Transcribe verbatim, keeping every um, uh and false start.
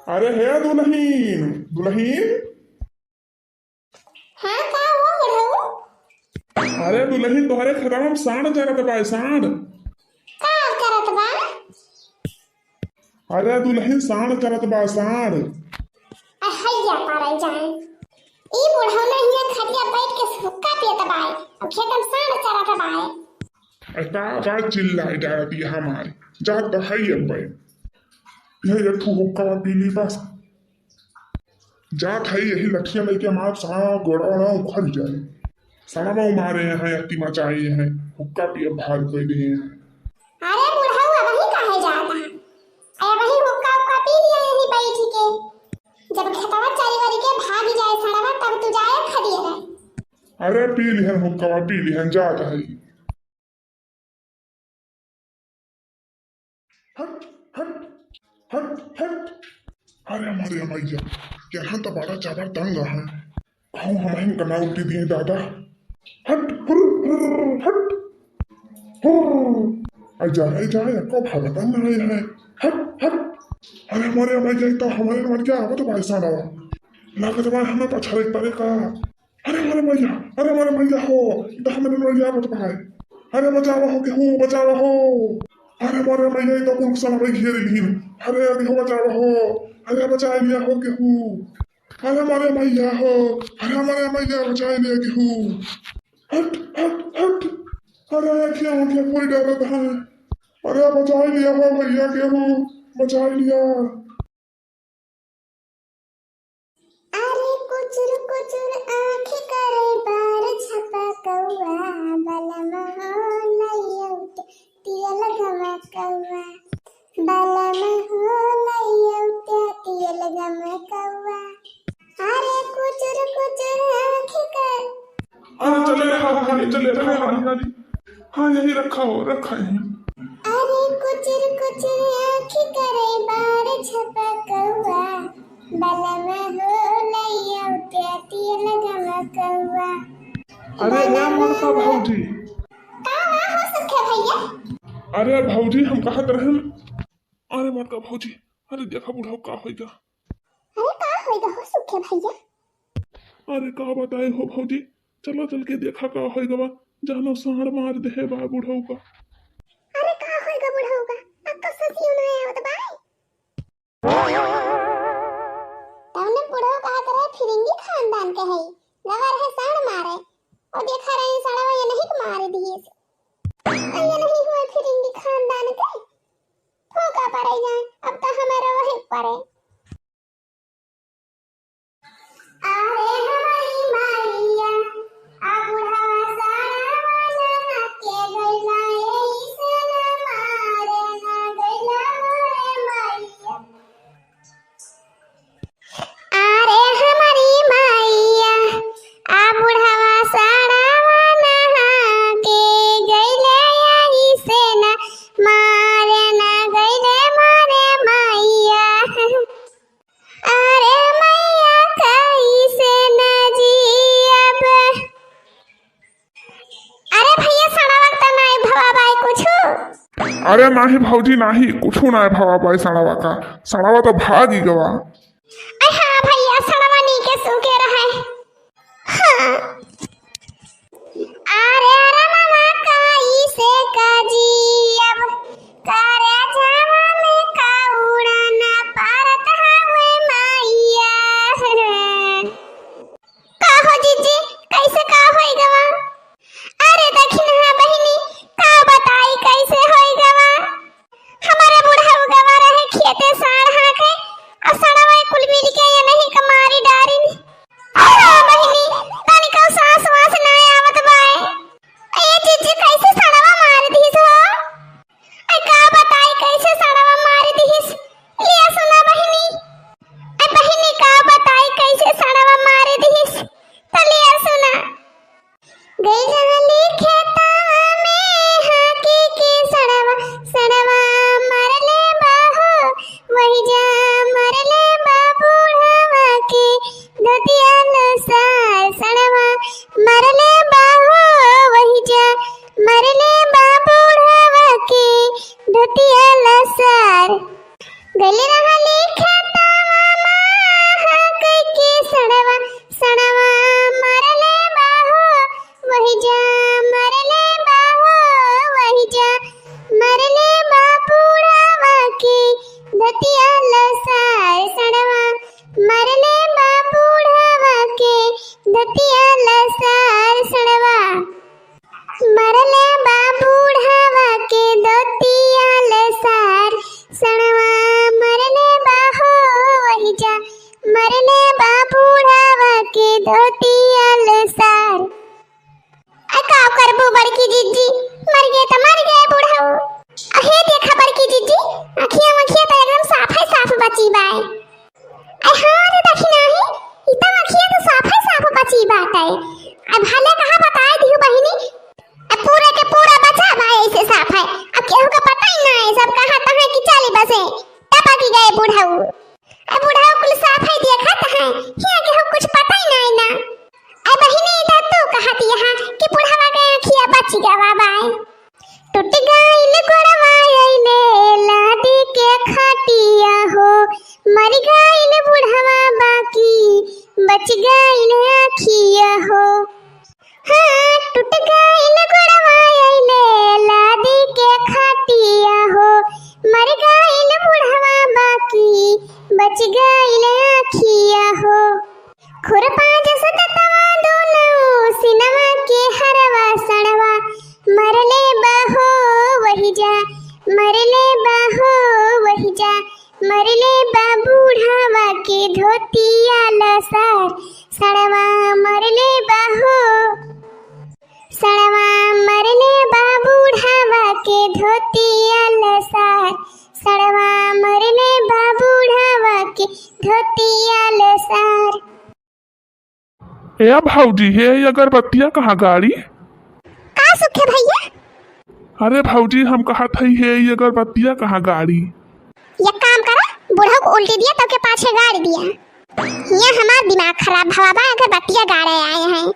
अरे हे दुलहिन, दुलहिन। हाँ, का हो बुढ़ऊ? अरे दुलहिन, तोहरे खेतवा में साँड़ चरत बाय, साँड़। का करत बा? अरे दुलहिन, साँड़ चरत बा, साँड़। अहैया पारे जाए। ई बुढ़ऊ ना हियाँ खटिया बैठ के हुक्का पियत बाय, और खेत में साँड़ चरत बाय। अरे का, का चिल्लाई डारत ये हमारे? जात तो है अब्बे। यह एक ठो हुक्का पी ली बस। जात है यही लठिया लेके मार, सारा गोड़ा ना उखड़ जाए। सारा वो मारे हैं, अति मचाए हैं, हुक्का पिए भार कर दिए हैं। अरे बुढ़ऊ, अबही काहे जात है? अरे अबही हुक्का उक्का पी लिया यही बैठ के। जब खेतवा चरी वरी के भाग जाए सड़वा, तब तू जाए खदिए रहे। अरे पी लिहन हुक्का, पी लिहन, जात है। हट, हट, हट, हट। अरे हमारे मैया, यहाँ तो बड़ा चादर टंगा है। कहूँ हमहिन कना उल्टी दिए दादा। हट, हुर, हुर, हट, हुर। आई जा, आई जा, एको भगतन नहीं है। हट, हट। अरे हमारे मैया, तो हमारे मर गया, अब तो भाई साहब। लागत बा हमें पछाड़े पड़े का। अरे मोरे मैया, अरे मोरे मैया हो, ई तो हमरे नोरिया आवत बा। अरे बचावा हो केहू, बचावा हो। अरे मोरे मैया, ई तो कुल सनवे घेर लीन। अरे अरे हो बचावा हो, अरे बचाए लिया हो केहू। अरे मोरे मैया हो, अरे मोरे मैया बचाए लिया केहू। हट, हट, हट। अरे अखियाँ उखियाँ पूरी डरत है। अरे बचाए लिया हो भैया केहू, बचाए लिया। अरे कुचुर कुचुर आँखी करे बार छपा कौआ, बलम हो लइयौत तियल गमा कौआ, बलम हो लइयौत तियल गमा कौआ। अरे कुचुर कुचुर आँखी कर अरे चले रहा, चले रहा, हाँ, यही रखा हो, रखा है। अरे कुचुर कुचुर आँखी करे बार छपा कौआ, बलम हो लइयौत तियल गमा कौआ। अरे हे मोटका भौजी। का हुआ हो सुखे भैया? अरे भौजी हम कहत रहन, अरे मोटका भौजी, अरे देखा बुढ़ऊ का होइगा। अरे का होइगा हो सुखे भैया? अरे का बताई हो भौजी, चला चल के देखा का होइगा बा, जहनो साँड़ मार देहे बा बुढ़ऊ का। अरे का होइगा बुढ़ऊ का? अब तो ससियो नहीं आवत बाय। तउने बुढ़ऊ कहा करे फिरिंगी खानदान के है, गवा रहे साँड़ मारे, और देखा रहे साँड़वा ये नहीं मार दिए। ये नहीं हुए फिरिंगी खानदान के, फूका पड़े जाए, अब तो हमारा वही पड़े। अरे हमारी मैया, आ बुढ़वा सारा वाला के गइला, एही से ना मारे ना गइला मोरे मैया। अरे हमारी मैया, आ बुढ़वा सारा वाला के गइले, एही से ना मारे ना गइले मोरे मैया। अरे मैया, कैसे न जियब। अरे भैया, सड़वा त नाई भवा बाय कुछु। अरे नाही भौजी, नाही, कुछु नाई भवा बाय सड़वा का। सड़वा तो भागी गवा। अरे हाँ भैया, सड़वा नीके सूखे रहे। हाँ। अरे रमवा काई से का जियब, करे जावा में का उड़ाना पारत हवे मैया। का हो जीजी, कैसे का होई गवा? अरे दखिनहा बहिनी, का बताई कैसे होई गवा? हमारे बुढ़ऊ गवा रहे खेते साँड़ हाँके, और सड़वा कुल मिल के ये नहीं कमारी डारिन। अरे बहिनी, तनिको सांस वास ना आवत बाय। ए जीजी, कैसे सड़वा मार दिहिस हो? ए का बताई कैसे सड़वा मार दिहिस? लिया सुना बहिनी। ए बहिनी, का बताई कैसे सड़वा मार दिहिस? तो लिया सुना। गई रहली खेतवा में हाँकी के सड़वा, सड़वा मरले बा हो, वही जा मरले बा बुढ़वा के धोतिया लसार। सड़वा मरले बा हो, वही जा मरले बा बुढ़वा के धोतिया लसार। गइल रहली खेतवा धोती अलसार। आ का करबू बड़की जिज्जी, मर गए त मर गए बुढ़ऊ। अहे देखा बड़की जिज्जी, अखिया मखिया त एकदम साफे साफ बची बाय। अरे हाँ रे दखिनाही, ई त अखिया त साफे साफ बची बाटे। अब भले कहा बताए दिहु बहिनी, अब पूरे के पूरा बचा बा ऐसे साफ है। अब केहू का पता ही ना है, सब कहा तहाँ कि चली बसे टपकी गए बुढ़ऊ। अब बुढ़ऊ कुल साफ है देखत है, हिया केहू कुछ पता ही ना है ना। अब बहिनी इधर तू कहत यहाँ कि बुढ़वा के अखिया बच गवा बाय। टूट गइल गोड़वा अइले लादी के खटिया हो, मर गइल बुढ़वा बाकी बच गइल अखिया हो। हाँ, टूट गइल गोड़वा अइले लादी के खटिया हो, मर गइल बुढ़वा बाकी बच गइल अखिया हो। खुरपा जस दतवा दोनों सिनवा के हरवा सड़वा, मरले बहो वही जा, मरले बहो वही जा, मरले बा बूढ़वा के धोतिया लसार, सड़वा मरले बहो। सड़वा मरले बा बूढ़वा के धोतिया लसार, सड़वा मरले बा बूढ़वा के धोतिया लसार। ए भौजी, हे, ई अगरबत्तिया कहाँ गाड़ी? का सुखे भैया? अरे भौजी, हम कहत हई, हे, ई अगरबत्तिया कहाँ गाड़ी? एक काम करा, बुढ़ऊ को उल्टी दिया, तब के पाछे गाड़ी दिया। ये हमार दिमाग खराब भवा बा, अगरबत्तिया गाड़े आए हैं।